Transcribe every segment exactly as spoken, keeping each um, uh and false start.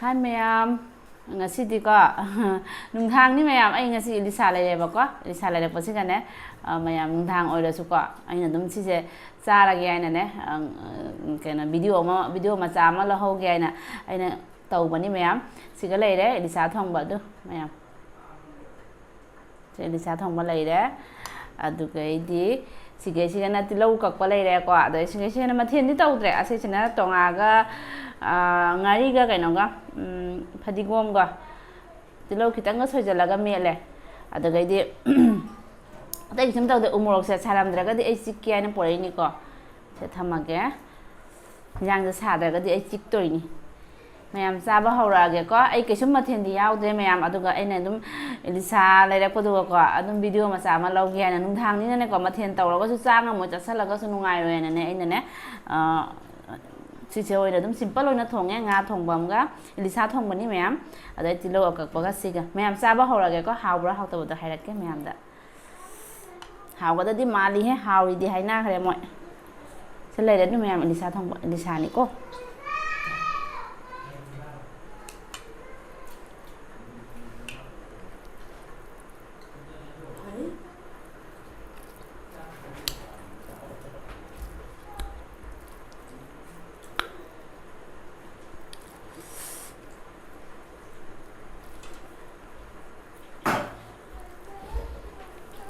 ꯍꯥꯏ ꯃꯌꯥꯝ, ꯉꯁꯤꯗꯤꯀꯣ, ꯅꯨꯡꯗꯥꯡꯅꯤ ꯃꯌꯥꯝ, ꯑꯩ ꯉꯁꯤ ꯏꯂꯤꯁꯥ ꯂꯩꯔꯦꯕꯀꯣ, ꯏꯂꯤꯁꯥ ꯂꯩꯔꯛꯄꯁꯤꯒꯅꯦ, ꯑ, ꯃꯌꯥꯝ ꯅꯨꯡꯗꯥꯡ ꯑꯣꯏꯔꯁꯨꯀꯣ, ꯑꯩꯅ ꯑꯗꯨꯝ ꯁꯤꯁꯦ ꯆꯥꯔꯒꯦ ꯍꯥꯏꯅꯅꯦ, ꯑ, ꯀꯩꯅꯣ, video ꯑꯃ, video ꯃꯆꯥ ꯑꯃ ꯂꯧꯍꯧꯒꯦ ꯍꯥꯏꯅ ꯑꯩꯅ ꯇꯧꯕꯅꯤ ꯃꯌꯥꯝ꯫ ꯁꯤꯒ ꯂꯩꯔꯦ ꯏꯂꯤꯁꯥ ꯊꯣꯡꯕ ꯑꯗꯨ ꯃꯌꯥꯝ꯫ ꯁꯦ ꯏꯂꯤꯁꯥ ꯊꯣꯡꯕ ꯂꯩꯔꯦ꯫ ꯑꯗꯨꯒꯩꯗꯤ ꯁꯤꯒꯩꯁꯤꯒꯅ ꯇꯤꯜꯍꯧ ꯀꯛꯄ ꯂꯩꯔꯦꯀꯣ꯫ ꯑꯗꯩ ꯁꯤꯒꯩꯁꯤꯒꯅ ꯃꯊꯦꯜꯗꯤ ꯇꯧꯗ꯭ꯔꯦ꯫ ꯑꯁꯤꯁꯤꯅ ꯇꯣꯉꯥꯒ, ꯑ, ꯉꯥꯔꯤꯒ ꯀꯩꯅꯣꯒ, ꯎꯝ, ꯐꯗꯤꯒꯣꯝꯒ ꯇꯤꯜꯍꯧ ꯈꯤꯇꯪꯒ ꯁꯣꯏꯖꯜꯂꯒ ꯃꯦꯠꯂꯦ꯫ ꯑꯗꯨꯒꯩꯗꯤ ꯑꯇꯩ ꯀꯩꯁꯨꯝ ꯇꯧꯗꯦ꯫ ꯎ ꯃꯣꯔꯣꯛꯁꯦ ꯁꯥꯔꯝꯗ꯭ꯔꯒꯗꯤ ꯑꯩ ꯆꯤꯛꯀꯦ ꯍꯥꯏꯅ ꯄꯣꯔꯛꯏꯅꯤꯀꯣ꯫ ꯁꯦ ꯊꯝꯃꯒꯦ꯫ ꯏꯟꯖꯥꯡꯁꯦ ꯁꯥꯗ꯭ꯔꯒꯗꯤ ꯑꯩ ꯆꯤꯛꯇꯣꯏꯅꯤ꯫ ꯃꯌꯥꯝ ꯆꯥꯕ ꯍꯧꯔꯛꯑꯒꯦꯀꯣ꯫ ꯑꯩ ꯀꯩꯁꯨꯝ ꯃꯊꯦꯜꯗꯤ ꯌꯥꯎꯗ꯭ꯔꯦ ꯃꯌꯥꯝ, ꯑꯗꯨꯒ ꯑꯩꯅ ꯑꯗꯨꯝ ꯏꯂꯤꯁꯥ ꯂꯩꯔꯛꯄꯗꯨꯒꯀꯣ, ꯑꯗꯨꯝ video ꯃꯆꯥ ꯑꯃ ꯂꯧꯒꯦ ꯍꯥꯏꯅ, ꯅꯨꯡꯗꯥꯡꯅꯤꯅꯅꯦꯀꯣ, ꯃꯊꯦꯜ ꯇꯧꯔꯒꯁꯨ ꯆꯥ ꯉꯝꯃꯣꯏ, ꯆꯥꯁꯤꯜꯂꯒꯁꯨ ꯅꯨꯡꯉꯥꯏꯔꯣꯏꯅꯅꯦ, ꯑꯩꯅꯅꯦ, ꯑ, ꯁꯤꯁꯦ ꯑꯣꯏꯅ ꯑꯗꯨꯝ simple ꯑꯣꯏꯅ ꯊꯣꯡꯉꯦ꯫ ꯉꯥ ꯊꯣꯡꯕ ꯑꯃꯒ ꯏꯂꯤꯁꯥ ꯊꯣꯡꯕꯅꯤ ꯃꯌꯥꯝ, ꯑꯗꯩ ꯇꯤꯜꯍꯧ ꯑꯀꯛꯄꯒ ꯁꯤꯒ꯫ ꯃꯌꯥꯝ ꯆꯥꯕ ꯍꯧꯔꯒꯦꯀꯣ, ꯍꯥꯎꯕ꯭ꯔꯥ ꯍꯥꯎꯇꯕꯗꯣ ꯍꯥꯏꯔꯛꯀꯦ ꯃꯌꯥꯝꯗ꯫ ꯍꯥꯎꯒꯗꯗꯤ ꯃꯥꯜꯂꯤꯍꯦ, ꯍꯥꯎꯔꯤꯗꯤ ꯍꯥꯏꯅꯈ꯭ꯔꯦ ꯃꯣꯏ꯫ ꯁꯤ ꯂꯩꯔꯦ ꯑꯗꯨ ꯃꯌꯥꯝ, ꯏꯂꯤꯁꯥ ꯊꯣꯡꯕ, ꯏꯂꯤꯁꯥꯅꯤꯀꯣ꯫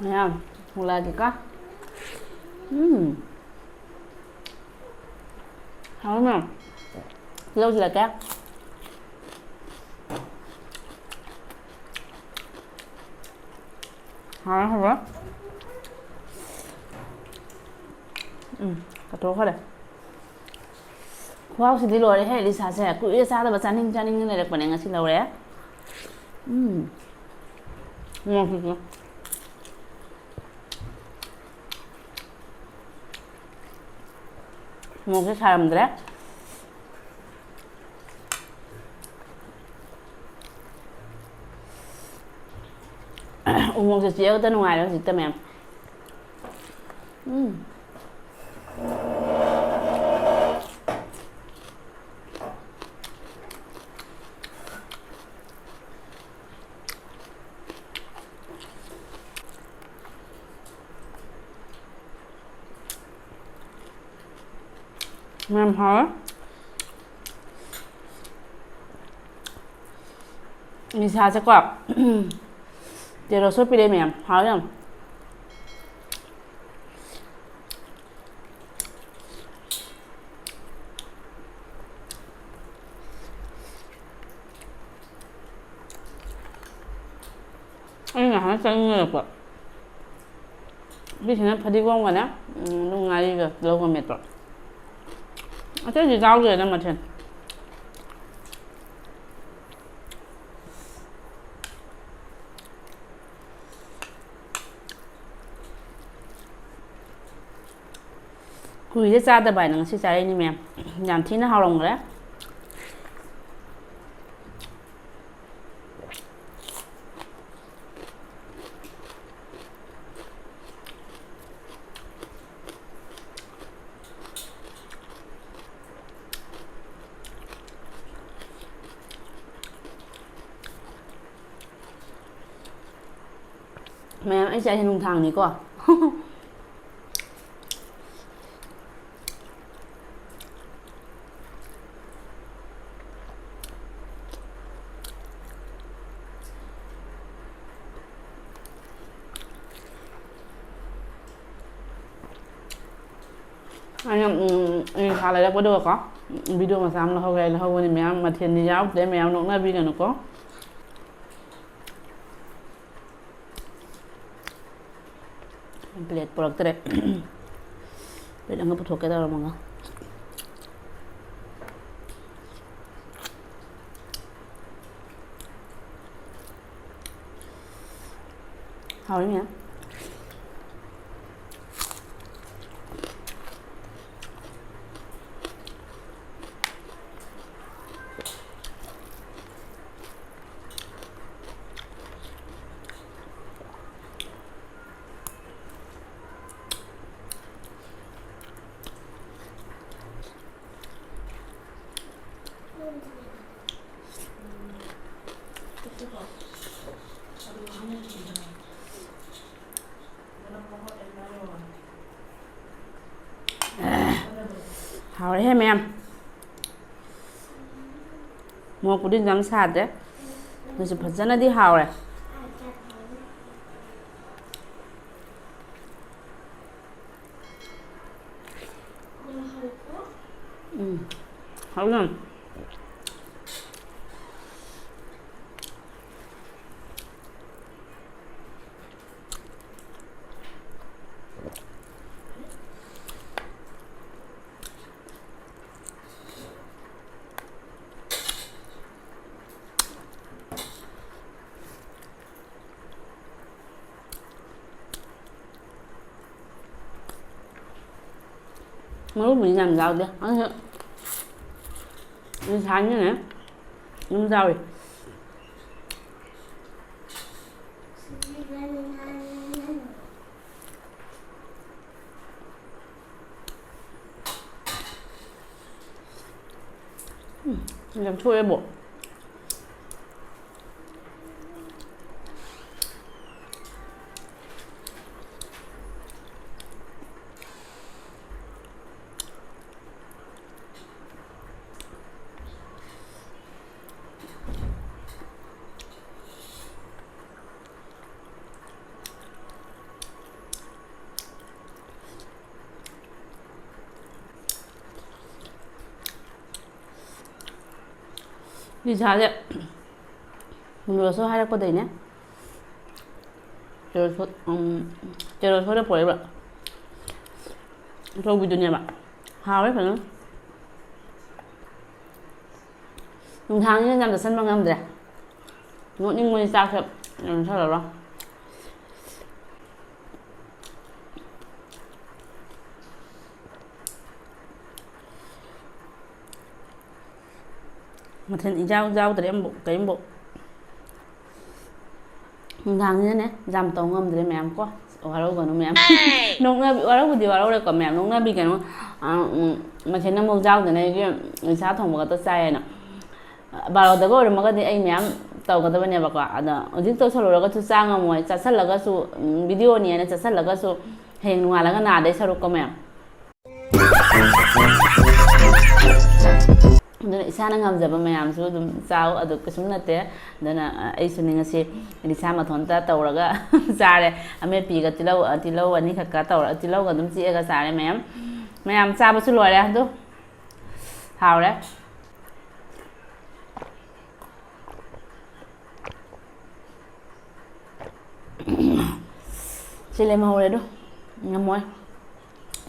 ꯃꯌꯥꯝ ꯊꯣꯛꯂꯛꯑꯒꯦꯀꯣ꯫ ꯎꯝ꯫ ꯍꯥꯎꯅ꯫ ꯇꯤꯜꯍꯧ ꯊꯤꯜꯂꯛꯀꯦ꯫ ꯍꯥꯎꯔꯦ, ꯍꯥꯎꯔꯦ꯫ ꯎꯝ, ꯀꯠꯊꯣꯛꯈ꯭ꯔꯦ꯫ ꯈꯨꯍꯥꯎꯁꯤꯗꯤ ꯂꯣꯏꯔꯦꯍꯦ, ꯏꯂꯤꯁꯥꯁꯦ꯫ ꯀꯨꯏꯔꯦ ꯆꯥꯗꯕ, ꯆꯥꯅꯤꯡ ꯆꯥꯅꯤꯡꯅ ꯂꯩꯔꯛꯄꯅꯦ, ꯉꯁꯤ ꯂꯧꯔꯦ꯫ ꯎꯝ꯫ ꯃꯣꯔꯣꯛꯁꯤꯁꯨ꯫ ꯃꯣꯔꯣꯛꯁꯦ ꯁꯥꯔꯝꯗ꯭ꯔꯦ꯫ ꯎ ꯃꯣꯔꯣꯛꯁꯦ ꯆꯤꯛꯑꯒꯗ ꯅꯨꯡꯉꯥꯏꯔꯦ ꯍꯧꯖꯤꯛꯇ ꯃꯌꯥꯝ꯫ ꯎꯝ꯫ ꯃꯌꯥꯝ ꯍꯥꯎꯋꯦ꯫ ꯅꯤꯁꯥꯁꯦꯀꯣ꯫ ꯇꯦꯔꯣꯁꯨ ꯄꯤꯔꯛꯑꯦ ꯃꯌꯥꯝ꯫ ꯍꯥꯎꯋꯦ ꯌꯥꯝ꯫ ꯑꯩꯅ ꯉꯁꯥꯏ ꯆꯥꯅꯤꯡꯉꯛꯄ꯫ ꯕꯤꯁꯤꯅ ꯐꯗꯤꯒꯣꯝꯒꯅꯦ, ꯎꯝ, ꯑꯗꯨꯝ ꯉꯥꯔꯤꯒ ꯇꯤꯜꯍꯧꯒ ꯃꯦꯠꯄ꯫ ꯑꯇꯩꯗꯤ ꯌꯥꯎꯗ꯭ꯔꯦꯗ ꯃꯊꯦꯜ꯫ ꯀꯨꯏꯔꯦ ꯆꯥꯗꯕ ꯍꯥꯏꯅ ꯉꯁꯤ ꯆꯥꯔꯛꯏꯅꯤ ꯃꯌꯥꯝ꯫ ꯌꯥꯝ ꯊꯤꯅ ꯍꯥꯎꯔꯝꯈ꯭ꯔꯦ꯫ ꯃꯌꯥꯝ, ꯑꯩꯁꯦ ꯑꯩꯁꯦ ꯅꯨꯡꯗꯥꯡꯅꯤꯀꯣ꯫ ꯑꯩꯅ, ꯎꯝ, ꯅꯤꯁꯥ ꯂꯩꯔꯛꯄꯗꯨꯒꯀꯣ, ꯚꯤꯗꯤꯑꯣ ꯃꯆꯥ ꯑꯃ ꯂꯧꯍꯧꯒꯦ ꯍꯥꯏꯅ ꯂꯧꯍꯧꯕꯅꯤ ꯃꯌꯥꯝ꯫ ꯃꯊꯦꯜꯗꯤ ꯌꯥꯎꯗ꯭ꯔꯦ ꯃꯌꯥꯝ, ꯅꯣꯛꯅꯕꯤꯒꯅꯨꯀꯣ꯫ ꯄ꯭ꯂꯦꯠ ꯄꯨꯔꯛꯇ꯭ꯔꯦ꯫ ꯄ꯭ꯂꯦꯠ ꯑꯃ ꯄꯨꯊꯣꯛꯀꯦ ꯇꯧꯔꯝꯃꯒ꯫ ꯍꯥꯎꯔꯤ ꯃꯌꯥꯝ꯫ ꯑꯦꯍꯦ ꯃꯌꯥꯝ, ꯃꯣꯔꯣꯛꯄꯨꯗꯤ ꯌꯥꯝ ꯁꯥꯗ꯭ꯔꯦ, ꯑꯗꯨꯁꯨ ꯐꯖꯅꯗꯤ ꯍꯥꯎꯔꯦ꯫ ꯎꯝ, ꯍꯥꯎꯅ꯫ ꯃꯔꯨꯕꯨꯗꯤ ꯌꯥꯝ ꯌꯥꯎꯗꯦ, ꯑꯗꯨꯁꯨ ꯅꯤꯁꯥꯅꯤꯅꯅꯦ ꯑꯗꯨꯝ ꯌꯥꯎꯔꯤ꯫ ꯎꯝ, ꯂꯧꯊꯣꯛꯑꯦꯕꯣ꯫ ꯂꯤꯖꯥꯁꯦ ꯅꯣꯔꯣꯁꯨ ꯍꯥꯏꯔꯛꯄꯗꯩꯅꯦ꯫ ꯇꯦꯔꯣꯁꯣꯠ, ꯎꯝ, ꯇꯦꯔꯣꯁꯣꯠꯇ ꯄꯨꯔꯛꯏꯕ ꯑꯆꯧꯕꯤꯗꯨꯅꯦꯕ꯫ ꯍꯥꯎꯋꯦ ꯐꯖꯅ꯫ ꯅꯨꯡꯗꯥꯡꯁꯤꯅ ꯌꯥꯝ ꯆꯥꯁꯤꯟꯕ ꯉꯝꯗ꯭ꯔꯦ꯫ ꯅꯣꯛꯅꯤꯡꯕꯅꯤ ꯆꯥꯛꯁꯦ ꯌꯥꯝ ꯆꯥꯁꯜꯂꯔꯣꯏ꯫ ꯃꯊꯦꯜ ꯏꯟꯖꯥꯡ ꯌꯥꯎꯗ꯭ꯔꯦ ꯑꯃꯐꯥꯎ, ꯀꯔꯤꯝꯐꯥꯎ꯫ ꯅꯨꯡꯗꯥꯡꯁꯤꯅꯅꯦ ꯌꯥꯝ ꯇꯧ ꯉꯝꯗ꯭ꯔꯦ ꯃꯌꯥꯝ ꯀꯣ꯫ ꯋꯥꯔꯧꯒꯅꯨ ꯃꯌꯥꯝ꯫ ꯅꯣꯛꯅꯕꯤ-, ꯋꯥꯔꯧꯕꯗꯤ ꯋꯥꯔꯧꯔꯦꯀꯣ ꯃꯌꯥꯝ꯫ ꯅꯣꯛꯅꯕꯤꯒꯅꯨ꯫ ꯑ, ꯎꯝ, ꯃꯊꯦꯜ ꯑꯃꯐꯥꯎ ꯌꯥꯎꯗꯅ ꯑꯩꯒꯤ ꯏꯁꯥ ꯊꯣꯡꯕ ꯈꯛꯇ ꯆꯥꯏꯌꯦꯅ꯫ ꯕꯥꯔꯣꯗꯒ ꯑꯣꯏꯔꯝꯃꯒꯗꯤ ꯑꯩ ꯃꯌꯥꯝ ꯇꯧꯒꯗꯕꯅꯦꯕꯀꯣ꯫ ꯑꯗꯣ ꯍꯧꯖꯤꯛ ꯇꯧꯁꯜꯂꯨꯔꯒꯁꯨ ꯆꯥ ꯉꯝꯃꯣꯏ꯫ ꯆꯥꯁꯜꯂꯒꯁꯨ, ꯎꯝ, ꯚꯤꯗꯤꯑꯣꯅꯦꯅ ꯆꯥꯁꯜꯂꯒꯁꯨ ꯍꯌꯦꯡ ꯅꯣꯡꯉꯥꯜꯂꯒ ꯅꯥꯗꯣꯏ ꯁꯔꯨꯛꯀꯣ ꯃꯌꯥꯝ꯫ ꯑꯗꯨꯅ ꯏꯁꯥꯅ ꯉꯝꯖꯕ ꯃꯌꯥꯝꯁꯨ ꯑꯗꯨꯝ ꯆꯥꯎ, ꯑꯗꯨ ꯀꯩꯁꯨꯝ ꯅꯠꯇꯦ꯫ ꯑꯗꯨꯅ, ꯑ, ꯑꯩꯁꯨꯅꯤ ꯉꯁꯤ ꯏꯂꯤꯁꯥ ꯃꯊꯣꯟꯇ ꯇꯧꯔꯒ ꯆꯥꯔꯦ꯫ ꯑꯃꯦꯠꯄꯤꯒ ꯇꯤꯜꯍꯧ, ꯑ, ꯇꯤꯜꯍꯧ ꯑꯅꯤꯈꯛꯀ ꯇꯧꯔ, ꯇꯤꯜꯍꯧꯒ ꯑꯗꯨꯝ ꯆꯤꯛꯑꯒ ꯆꯥꯔꯦ ꯃꯌꯥꯝ꯫ ꯃꯌꯥꯝ ꯆꯥꯕꯁꯨ ꯂꯣꯏꯔꯦ꯫ ꯑꯗꯨ ꯍꯥꯎꯔꯦ꯫ ꯁꯤ ꯂꯦꯝꯍꯧꯔꯦ ꯑꯗꯣ꯫ ꯉꯝꯃꯣꯏ꯫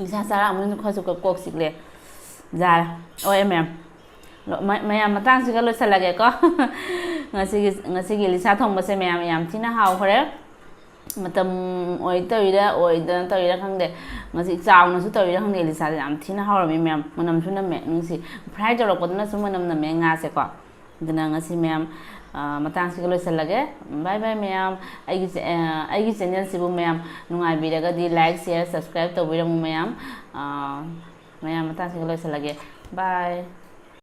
ꯏꯁꯥ ꯆꯥꯔꯛꯑꯕꯅꯤꯅ ꯈꯔꯁꯨ ꯀꯣꯛ ꯆꯤꯛꯂꯦ꯫ ꯌꯥꯔꯦ꯫ ꯑꯣ, ꯑꯦ ꯃꯌꯥꯝ꯫ ꯂꯣ-, ꯃ-, ꯃꯌꯥꯝ ꯃꯇꯥꯡꯁꯤꯒ ꯂꯣꯏꯁꯤꯜꯂꯒꯦꯀꯣ꯫ ꯉꯁꯤꯒꯤ, ꯉꯁꯤꯒꯤ ꯂꯤꯁꯥ ꯊꯣꯡꯕꯁꯦ ꯃꯌꯥꯝ ꯌꯥꯝ ꯊꯤꯅ ꯍꯥꯎꯈ꯭ꯔꯦ꯫ ꯃꯇꯝ ꯑꯣꯏ ꯇꯧꯔꯤꯔꯥ, ꯑꯣꯏꯗꯅ ꯇꯧꯔꯤꯔꯥ ꯈꯪꯗꯦ꯫ ꯉꯁꯤ ꯆꯥꯎꯅꯁꯨ ꯇꯧꯔꯤꯔꯥ ꯈꯪꯗꯦ, ꯂꯤꯁꯥꯁꯦ ꯌꯥꯝ ꯊꯤꯅ ꯍꯥꯎꯔꯝꯃꯤ ꯃꯌꯥꯝ꯫ ꯃꯅꯝꯁꯨ ꯅꯝꯃꯦ, ꯅꯨꯡꯁꯤ꯫ Fry ꯇꯧꯔꯛꯄꯗꯨꯅꯁꯨ ꯃꯅꯝ ꯅꯝꯃꯦ ꯉꯥꯁꯦꯀꯣ꯫ ꯑꯗꯨꯅ ꯉꯁꯤ ꯃꯌꯥꯝ, ꯑ, ꯃꯇꯥꯡꯁꯤꯒ ꯂꯣꯏꯁꯤꯜꯂꯒꯦ꯫ Bye bye ꯃꯌꯥꯝ꯫ ꯑꯩꯒꯤ ꯆꯦ-, ꯑ, ꯑꯩꯒꯤ channel ꯁꯤꯕꯨ ꯃꯌꯥꯝ ꯅꯨꯡꯉꯥꯏꯕꯤꯔꯒꯗꯤ like, share, subscribe ꯇꯧꯕꯤꯔꯝꯃꯨ ꯃꯌꯥꯝ꯫ ꯑ, ꯃꯌꯥꯝ ꯃꯇꯥꯡꯁꯤꯒ ꯂꯣꯏꯁꯤꯜꯂꯒꯦ꯫ Bye꯫